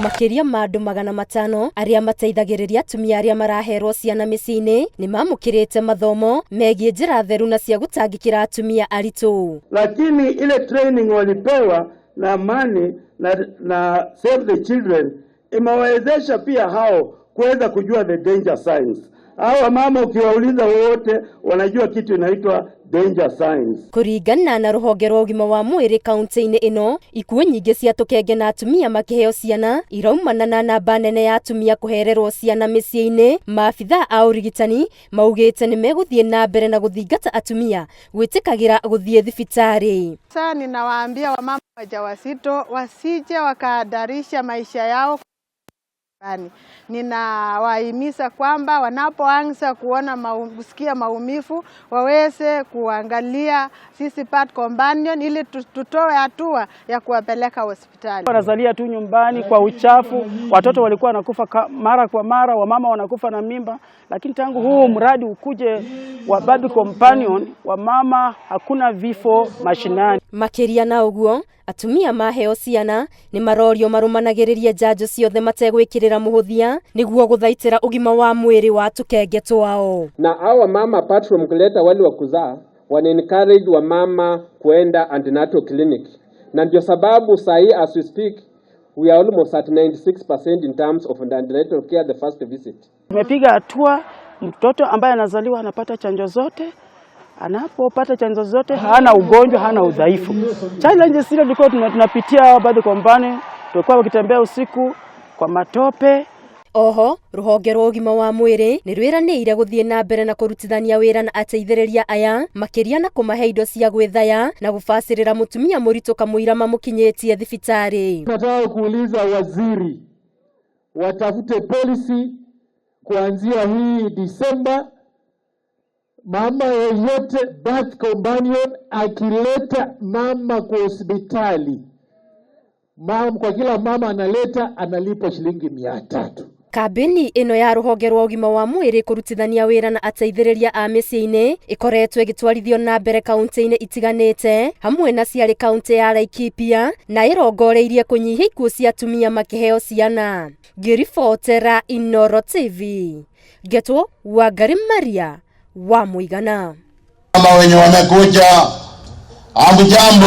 Makĩria ma andũ 500 arĩa mateithagĩrĩria atumia arĩa maraherwo ciana mĩciĩ-inĩ nĩ mamũkĩrĩte mathomo megiĩ njĩra theru na cia gũtangĩkĩra atumia aritũ. Lakini ile training walipewa na Amani na Save the Children imewawezesha pia hao kuweza kujua the danger signs. Hao mama ukiwauliza wote wanajua kitu inaitwa danger signs. Kũringana na rũhonge rwa ũgima wa mwĩrĩ kaunti-inĩ ĩno, ikuũ nyingĩ cia tũkenge na atumia makĩheo ciana iraumana na namba nene ya atumia kũhererwo ciana mĩciĩ-inĩ. Maabithaa a ũrigitani maugĩte nĩ megũthiĩ na mbere na gũthingata atumia gwĩtĩkagĩra gũthiĩ thibitarĩ. Sasa ninawaambia wamama wajawazito wasije wakahatarisha maisha yao. Ninawahimiza kwamba wanapoanza kuona kusikia maumivu waweze kuangalia sisi birth companion ili tutoe hatua ya kuwapeleka hospitali. Wanazalia tu nyumbani kwa uchafu, watoto walikuwa wanakufa mara kwa mara, wamama wanakufa na mimba, lakini tangu huu mradi ukuje wa Birth Companion, wamama hakuna vifo mashinani. Makĩria na ũguo, atumia maheo ciana nĩ marorio marũmanagĩrĩrie njanjo ciothe mategwĩkĩrĩra mũhũthia nĩguo gũthaitĩra ũgima wa mwĩrĩ wa tũkenge twao. Na hawa mama, apart from kuleta wale wa kuzaa, wana encourage wamama kuenda antenatal clinic, na ndio sababu sahi as we speak we are almost at 96% in terms of antenatal care, the first visit. Tumepiga hatua, mtoto ambaye anazaliwa anapata chanjo zote. Anapopata chanjo zote hana ugonjwa, hana udhaifu. Challenges zile tulikuwa tunapitia birth companion, tulikuwa wakitembea usiku kwa matope. Oho rũhonge rwa ũgima wa mwĩrĩ nĩ rwĩranĩire gũthiĩ na mbere na kũrutithania wĩra na ateithĩrĩria aya, makĩria na kũmahe indo cia gwĩthaya na gũbacĩrĩra mũtumia mũritũ kamũira mamũkinyĩtie thibitarĩ. Nataka kuuliza waziri watafute policy kuanzia hii Disemba, mama yeyote birth companion akileta mama kwa hospitali, mama, kwa kila mama analeta analipwa shilingi 300. Kambĩni ĩno ya rũhonge rwa ũgima wa mwĩrĩ kũrutithania wĩra na ateithĩrĩria a mĩciĩ-inĩ ĩkoretwo ĩgĩtwarithio na mbere kaunti-inĩ itiganĩte, hamwe na ciarĩ kaunti ya Laikipia, na ĩrongoreirie kũnyihia ikuũ cia atumia makĩheo ciana. Ngĩribotera Inooro TV, ngetwo Wangari Maria wa Mũigana. Mama wenye wamekuja, hamjambo.